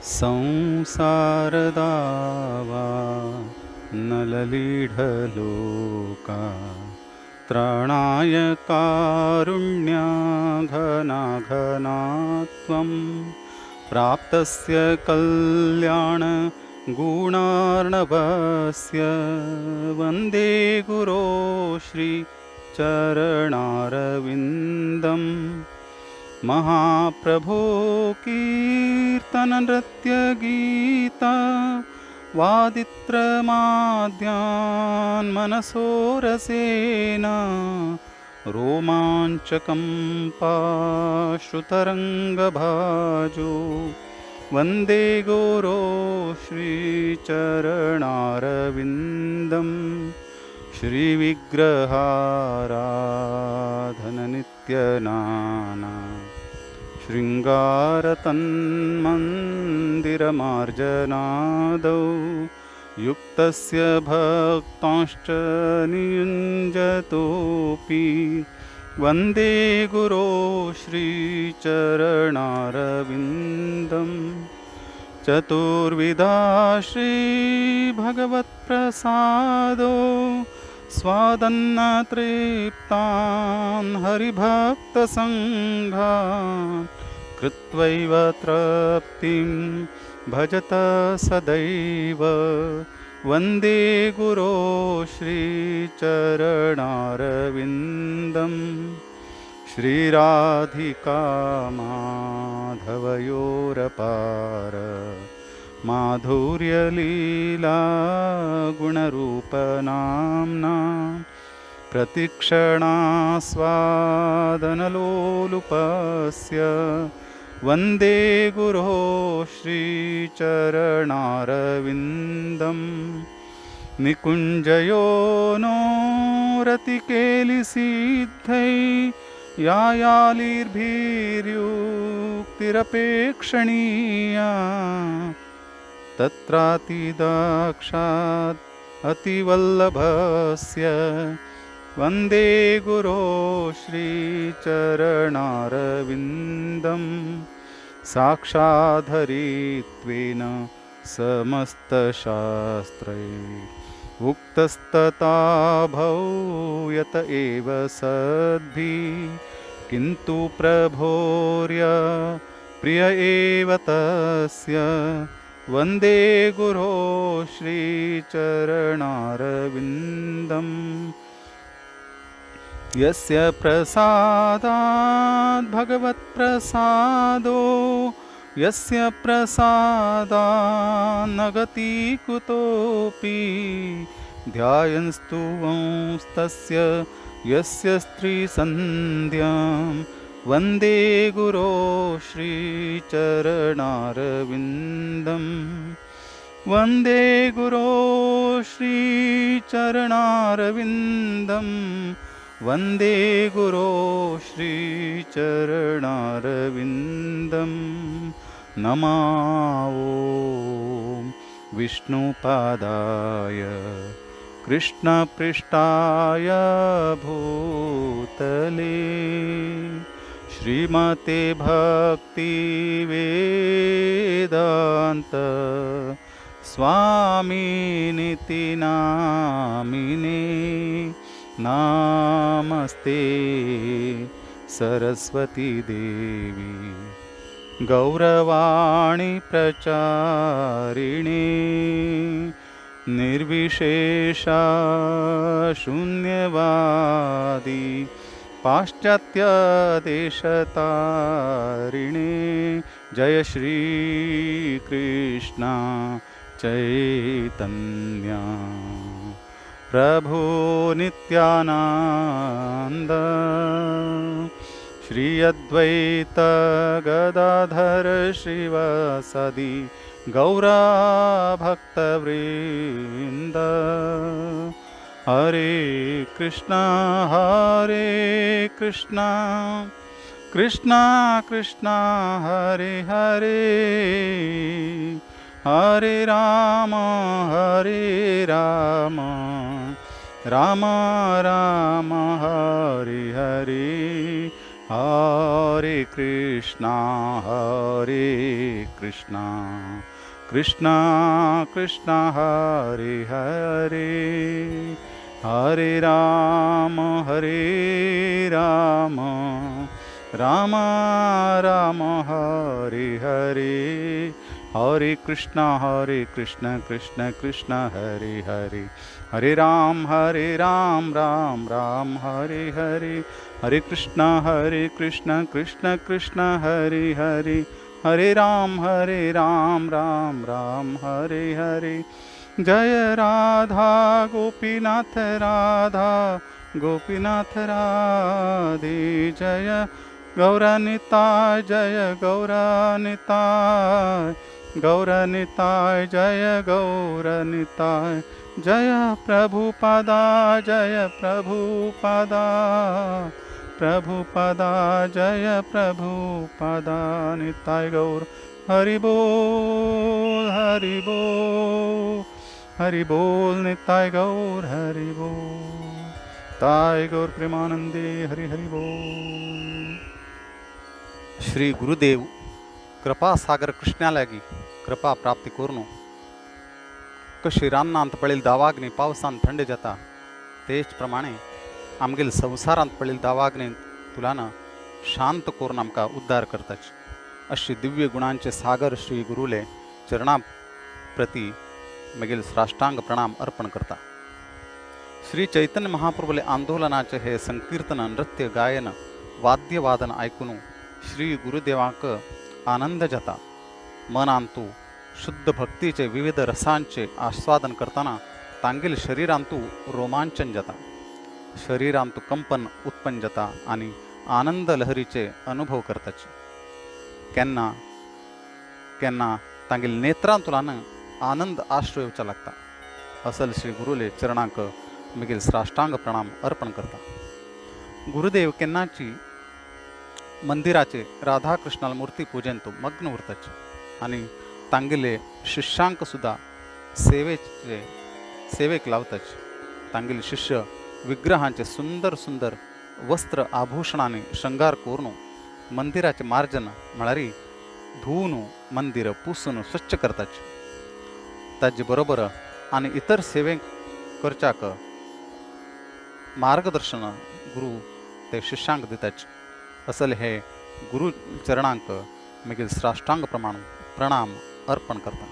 संसारदावा नललीढलोका त्राणाय कारुण्या घनाघनात्वं प्राप्तस्य कल्याण गुणार्णवस्य वन्दे गुरो श्री चरणारविन्दं। महाप्रभो कीर्तननृत्यगीता वादित्रमाद्यान् मनसो रसेन रोमाञ्चकं पाश्रुतरङ्गभाजो वन्दे गुरो श्रीचरणारविन्दं। श्रीविग्रहाराधननित्यनाना शृङ्गारतन्मन्दिरमार्जनादौ युक्तस्य भक्तांश्च नियुञ्जतोऽपि वन्दे गुरो श्रीचरणारविन्दं। चतुर्विधा श्रीभगवत्प्रसादो स्वादन्नतृप्तान् हरिभक्तसङ्घान् कृत्वैव तृप्तिं भजत सदैव वन्दे गुरो श्रीचरणारविन्दं। श्रीराधिका माधवयोरपार माधुर्यलीला गुणरूपनाम्ना प्रतिक्षणास्वादनलोलुपस्य वन्दे गुरो श्रीचरणारविन्दं। निकुञ्जयो नो रतिकेलिसिद्धै यायालिर्भिर्युक्तिरपेक्षणीया तत्रातिदाक्षात् अतिवल्लभस्य वन्दे गुरो श्रीचरणारविन्दं। साक्षाधरित्वेन समस्तशास्त्रै उक्तस्तथा भूयत एव सद्भिः किन्तु प्रभोर्य प्रिय एव तस्य वन्दे गुरो श्रीचरणारविन्दं। यस्य प्रसादात् भगवत्प्रसादो यस्य प्रसादान् न गतिः कुतोऽपि ध्यायंस्तु वंस्तस्य यस्य स्त्रीसन्ध्यां वन्दे गुरो श्रीचरणारविन्दं। वन्दे गुरो श्रीचरणारविन्दं। वन्दे गुरो श्रीचरणारविन्दं। नमो विष्णुपादाय कृष्णपृष्ठाय भूतले श्रीमते भक्तिवेदान्त स्वामिनिति नामिने नमस्ते सरस्वती देवी गौरवाणी प्रचारिणे निर्विशेषा शून्यवादी पाश्चात्य देशतारिणे जय श्री कृष्ण चैतन्य प्रभु नित्यानंद श्री अद्वैत गदाधर श्रीवासादि गौरा भक्तवृंद। हरे कृष्णा हरे Krishna Krishna Krishna Hare Hare Hare Ram Ram Ram Hare Hare. Hare Krishna Hare Krishna Krishna Krishna Hare Hare, Hare Ram Hare Ram Ram Ram Hare Hare, Hare Krishna Hare Krishna Krishna Krishna Hare Hare, Hare Ram Hare Ram Ram Ram Hare Hare, Hare Krishna Hare Krishna Krishna Krishna Hare Hare, Hare Ram Hare Ram Ram Ram Hare Hare. Jai Radha Gopinath Radha Gopinath Radhe, Jai Gaura Nitai Jai Gaura Nitai, Gaura Nitai Jai Gaura Nitai, Jai Prabhupada Jai Prabhupada, Prabhupada Jai Prabhupada, Nitai Gaur Hari बोल हरि बोल हरि बोल, निताय गौर हरि बोल, ताय गौर प्रेमानंदे हरि हरि बोल। श्री गुरुदेव कृपासागर कृष्णा लागी कृपा प्राप्ती करून कशी रानांत पडिल दावाग्नी पावसान थंड जाता, तेच प्रमाणे आमगेल संवसारांत पडिल दावाग्नी तुलान शांत करून आमकां उद्धार करताची अशी दिव्य गुणांचे सागर श्री गुरुले चरणा प्रती मगील साष्टांग प्रणाम अर्पण करता। श्री चैतन्य महाप्रभुले आंदोलनाचे हे संकीर्तन नृत्य गायन वाद्यवादन ऐकून श्री गुरुदेवाक आनंद जाता। मनांतु शुद्ध भक्तीचे विविध रसांचे आस्वादन करताना तांगेल शरीरांतु रोमांचन जाता, शरीरांतु कंपन उत्पन्न जाता आणि आनंद लहरीचे अनुभव करताचे। केन्ना केन्ना तांगेल नेत्रांतुलान आनंद आश्रय येवचा लागता। असल श्री गुरुले चरणांक मगीर साष्टांग प्रणाम अर्पण करता। गुरुदेव केन्नाची मंदिराचे राधाकृष्णाल मूर्ती पूजेन तो मग्न उरताचे आणि तांगेले शिष्यांक सुद्धा सेवेक लावताचे। तांगेले शिष्य विग्रहांचे सुंदर सुंदर वस्त्र आभूषणाने शृंगार करून मंदिराचे मार्जन म्हळ्यार धुवून मंदिर पुसून स्वच्छ करताचे। ताजे बरोबर आणि इतर सेवे करच्याक मार्गदर्शन गुरु ते शिष्यांक दिताचे। असल हे गुरु चरणांक मागीर साष्टांग प्रमाण प्रणाम अर्पण करता।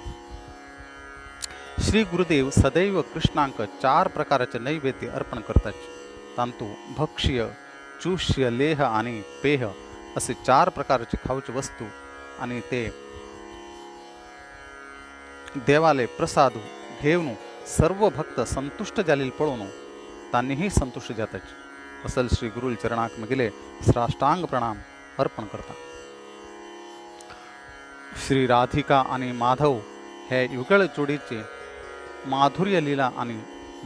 श्री गुरुदेव सदैव कृष्णांक 4 प्रकारचे नैवेद्य अर्पण करतात। तांतू भक्ष्य चूष्य लेह आणि पेह असे 4 प्रकारचे खावचे वस्तू आणि ते देवाले प्रसाद घेऊन सर्व भक्त संतुष्ट जालेले पळोवन तांनीही संतुष्ट जाताचे। असल श्री गुरुल चरणाक मगिले साष्टांग प्रणाम अर्पण करता। श्री राधिका आणि माधव हे युगळ जोडीचे माधुर्य लीला आणि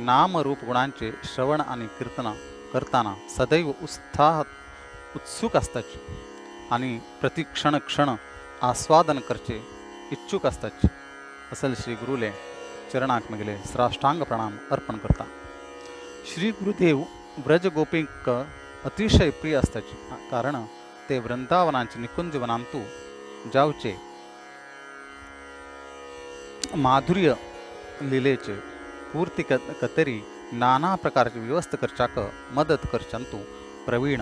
नामरूप गुणांचे श्रवण आणि कीर्तन करताना सदैव उत्साह उत्सुक असताचे आणि प्रतिक्षण क्षण आस्वादन करचे इच्छुक असताचे। असल श्री गुरुले चरणाक मगिले साष्टांग प्रणाम अर्पण करता। श्री गुरुदेव व्रजगोपींक अतिशय प्रिय असताचे, कारण ते वृंदावनांचे निकुंज वनांतु जावचे माधुर्य लीलेचे पूर्ती कतरी नाना प्रकारचे व्यवस्था करच्याक मदत करच्यांतु प्रवीण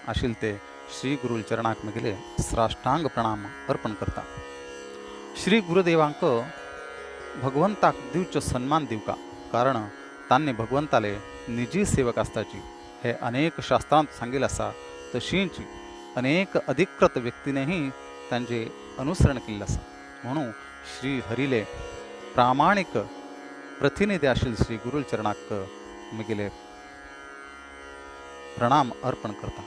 आशिल ते श्री गुरुल चरणाक मगिले साष्टांग प्रणाम अर्पण करता। श्री गुरुदेवांक भगवंताक दिवचो सन्मान दिवका, कारण तांनी भगवंताले निजी सेवक आसताची हे अनेक शास्त्रांत सांगिल आसा। तशींच अनेक अधिकृत व्यक्तीनेही तांचे अनुसरण केल्लें आसा। म्हणून श्री हरिले प्रामाणिक प्रतिनिधी आशिल श्री गुरुल चरणाक मगिले प्रणाम अर्पण करता।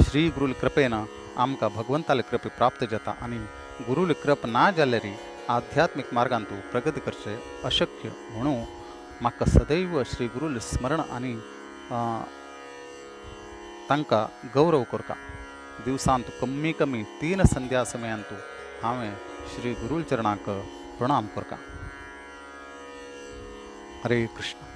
श्री गुरुल कृपेन आमकां भगवंताले कृपे प्राप्त जाता आनी गुरुल कृप ना जाल्यार आध्यात्मिक मार्गांतु प्रगती करचे अशक्य। म्हणून म्हाका सदैव श्री गुरुल स्मरण आनी तांकां गौरव करता। दिवसांत कमी कमी 3 संध्या समयांतु हांवें श्री गुरुल चरणाक प्रणाम करता। हरे कृष्ण।